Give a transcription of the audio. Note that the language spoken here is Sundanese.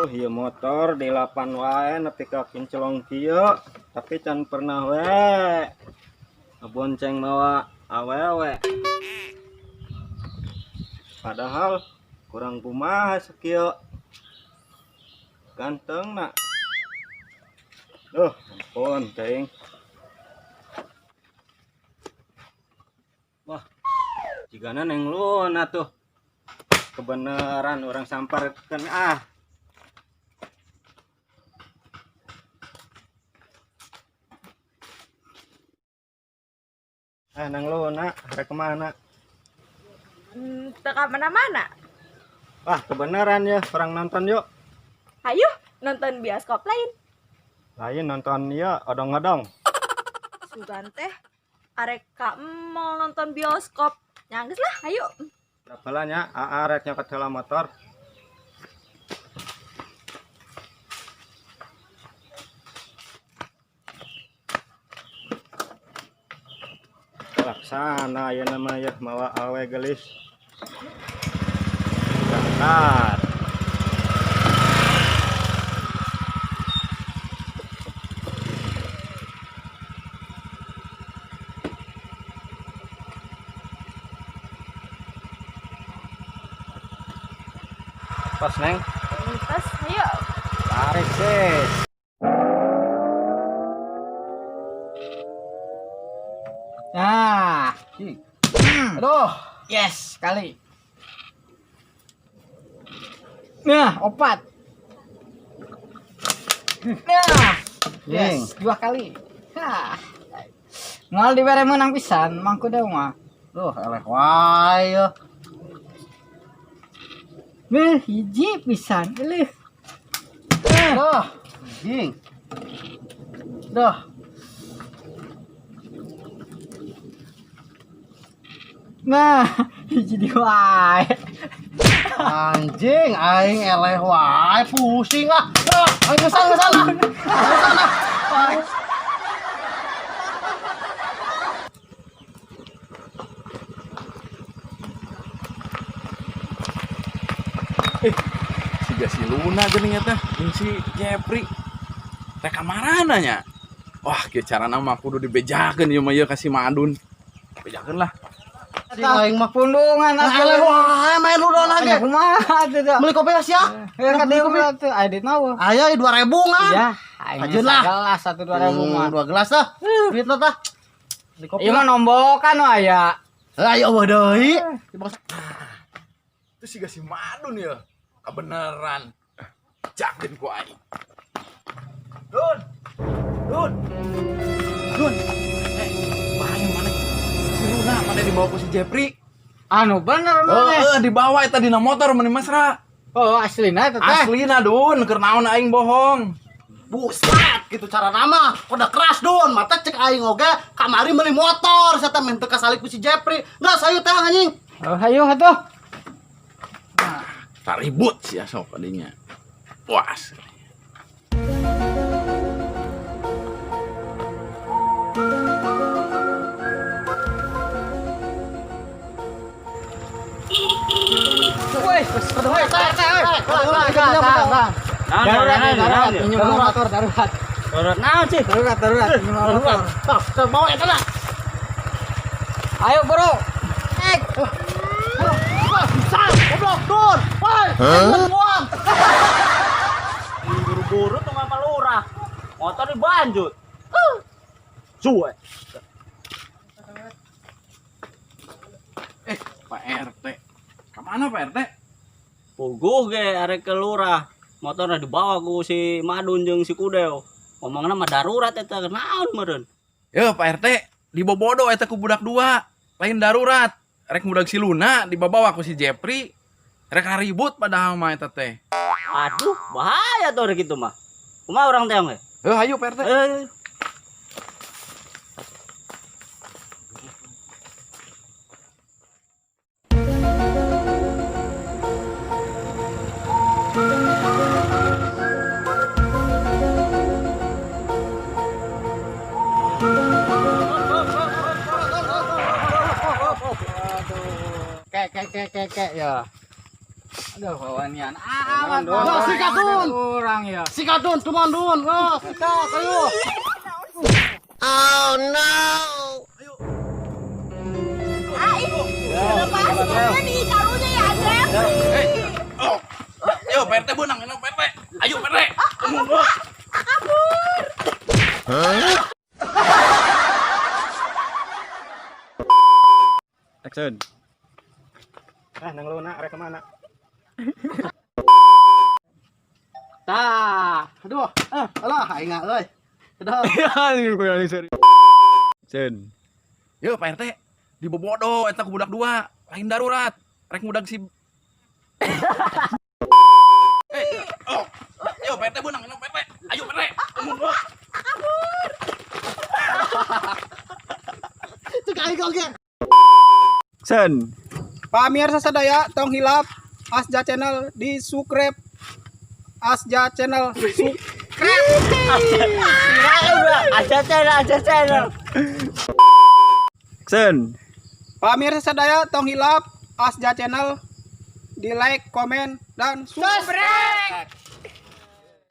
Oh, ieu motor di lapan wae nepi ka kinclong kieu, tapi can pernah we ngebonceng mawa awewe. Padahal kurang kumaha sakieu gantengna. Duh, ampun teuing. Wah, jigana neng Luna tuh. Kebenaran orang samparkeun ah. Eh, neng Luna, rek kemana? Teu ka mana-mana. Wah, kebenaran ya, orang nonton yuk. Ayo, nonton bioskop lain. Lain nonton ya, odong-odong. Sugan teh arek ka mall nonton bioskop. Nyangges lah, ayo. Berapa lah nya, AA rek nyokot heula motor. Laksana ya nama ya mawa awe gelis. Berangkat. Pas neng. Pas, ayo. Tarik sis. Nah, Aduh, yes kali. Nah, opat. Nah, yes, dua kali. Hah. Moal dibere menang pisan, mangku deui mah. Duh, eleh wae yeuh. Beuh, hiji pisan. Eleuh. Duh, anjing. Duh. Nah, hiji di wae. Anjing, aing eleh wae, pusing ah. Ah, aing geus salah, salah. Salah. Aing. Siga si Luna geuning eta jeung si Jepri. Rek ka marana nya? Wah, kieu carana mah kudu dibejakeun ieu mah ieu ka si Madun. Bejakeun lah. Anjing aing mah. Pundungan Nah, eleh wae main ludon Aya ge. kumaha atuh da. Beli kopi sia. Ya ka dieu atuh, aya duit mah. Aya 2000 ngan. Ya, aing Ajeun lah. Gelas 1 2000 mah. Dua gelas dah. Duitna tah. Beli kopi. Ieu mah nombokan we aya. Lah ya eueuh deui. Itu siga si Madun ya. Kebenaran. Jakeun ku aing. Dun. Dun. Dun. Eh, bahaya mana? Si Luna mana dibawa ku si Jepri? Anu bener mah. Heeh, dibawa eta dina motor meni mesra. Oh, aslina eta teh. Aslina Dun, keur naon aing bohong. Buset gitu cara nama. Udah keras Dun, mata cek aing oge kamari meuli motor saya teh teu kasalip ku si Jepri. Enggak sayu teh anjing. Oh, hayu atuh. Taribut sih sok adinya. Puas. Woi, woi, Darurat, darurat, pinjam motor darurat. Darurat naon sih? Darurat, darurat, pinjam motor. Tah, bawa eta lah. Ayo, bro. Naik. Wah, bisa, goblok Dun. Woi, buang. Buru-buru tuh ngapa lurah. Motor dibanjut. Suwe. Eh, Pak RT. Kemana Pak RT? Puguh ge arek ke lurah. Motorna dibawa ku si Madun jeung si Kudeo. Ngomongna mah darurat eta naon meureun. Ya Pak RT, dibobodo eta ku budak dua. Lain darurat. Rek budak si Luna dibawa ku si Jepri. Rek ribut padahal mah eta teh. Aduh, bahaya tuh rek gitu mah. Kumaha urang teh ge? Heuh, hayu Pak RT. Eh, Kek kek kek kek kek ya. Aduh, wawanian amat. Don. Wah, sikat, Don. Urang ya. Sikat Dun, cuman Dun. Wah, sikat, ayo. Lepas nih karunya ya Jeffrey. Oh. Yo, Pak RT beunang, enak Pak RT. Ayo Pak RT. Action. Ah, nang luna arek kemana? Tah, aduh, ah, alah aing euy. Aduh. Action. Yo, Pak RT. Dibobodo eta ku budak dua, lain darurat. Rek mudag si. Eh, oh. Yo, Pak RT beunang, enak Pak RT. Ayo Pak RT. Cek aing oge. Action. Pamirsa sadaya tong hilap Asja Channel di subscribe Asja Channel. Ada channel, ada channel. Action. Pamirsa sadaya tong hilap Asja Channel di like, komen, dan subscribe.